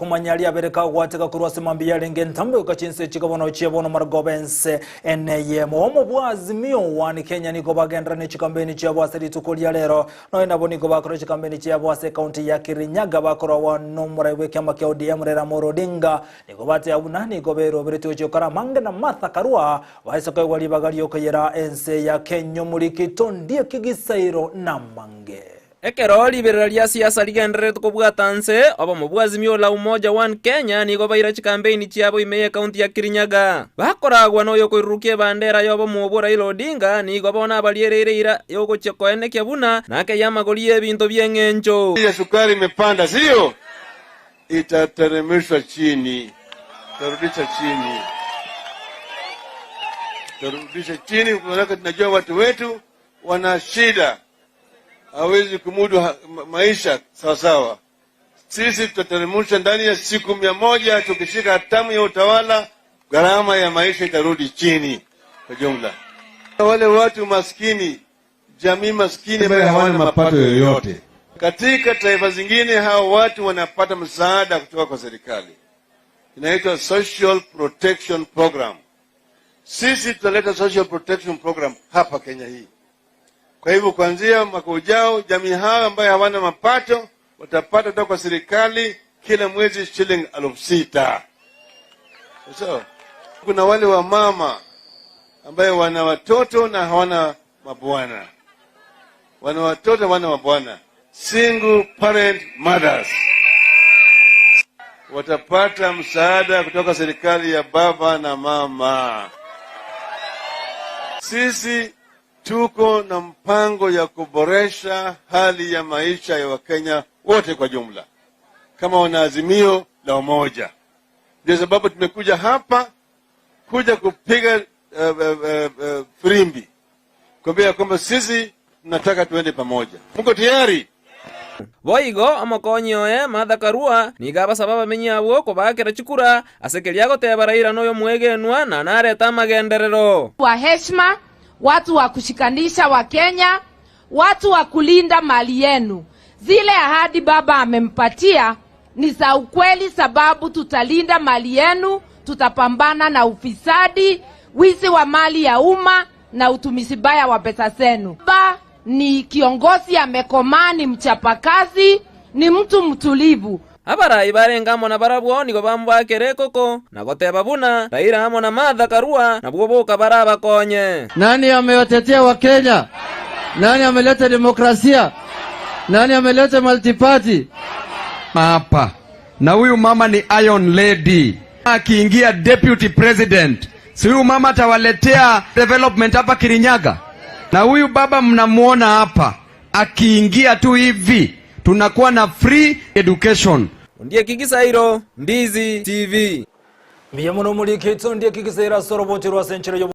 okomanya riabere kagwateka korwa ase mambia yarenge entambe goika chinse chikabono chia bono marogoba ense eneyemo. Omobua Azimio One Kenya nigo bagenderera ne chikambeni chiabo ase rituko ria rero. Nonya nabo nigo bakora chikambeni chiabo ase ekaunti ya Kirinyaga bakoragwa nomorai bw'ekiama kia ODM Raila Amolo Odinga. Nigo bateba buna nigo beroberetie gochia gokora amange na Martha Karua baise koegwa ribaga riokoyera ense ya Kenya omoriki tondie kigisairo namange. Ekero riberera ria siasa rigendererete kobwata nse, obomo bwa Azimio la Umoja One Kenya nigo baira chikampeini chiabo ime y'ekaunti ya Kirinyaga. Bakoragwa noyokoirurukia ebandera y'obomo obwo Raila Odinga nigo bono abariereire eira y'ogochia koenekia buna nakeyie amagori y'ebinto bi'eng'encho. Ya sukari imepanda sio? Itateremshwa chini, tarudisha chini, tarudisha chini, maanake tunajua watu wetu wana shida, hawezi kumudu ha- ma- maisha sawasawa. Sisi tutateremsha ndani ya siku 100, tukishika hatamu ya utawala, gharama ya maisha itarudi chini kwa jumla. Wale watu maskini, jamii maskini ambayo hawana mapato yoyote katika taifa zingine, hao watu wanapata msaada kutoka kwa serikali, inaitwa Social Protection Program. Sisi tutaleta Social Protection Program hapa Kenya hii. Kwa hivyo kuanzia mwaka ujao, jamii hao ambayo hawana mapato watapata kutoka kwa serikali kila mwezi shilingi 6,000. So, kuna wale wa mama ambayo wana watoto na hawana mabwana, wana watoto hawana mabwana, single parent mothers watapata msaada kutoka serikali ya baba na mama. Sisi tuko na mpango ya kuboresha hali ya maisha ya Wakenya wote kwa jumla, kama wanaazimio la umoja. Ndio sababu tumekuja hapa kuja kupiga uh, uh, uh, uh, firimbi kuambia kwamba sisi tunataka tuende pamoja. Mko tayari? Boigo omokonyi oye Martha Karua nigo abasaba abamenyi abwo kobaakera chikura ase keria agoteba Raila noyomwegenwa na narete amagenderero. Wa heshima, watu wa kushikanisha Wakenya, watu wa kulinda mali yenu. Zile ahadi baba amempatia ni za ukweli, sababu tutalinda mali yenu, tutapambana na ufisadi, wizi wa mali ya umma na utumizi baya wa pesa zenu. Baba ni kiongozi amekomaa, ni mchapakazi, ni mtu mtulivu. Abarai barenge amo nabarabwo nigo bamobakera ekoko, na goteba buna Raila amo na Martha Karua nabwo boka barabakonye. Nani amewatetea Wakenya? Nani ameleta demokrasia? Nani ameleta multiparty? Hapa na huyu mama ni Iron Lady, akiingia deputy president, si huyu mama atawaletea development hapa Kirinyaga? Na huyu baba mnamuona hapa akiingia tu hivi tunakuwa na free education. Ondieki Gisairo, Ndizi TV. Mbuya mono omoriki Ondieki Gisairo ase orobocho rw'ase enchera y'obo.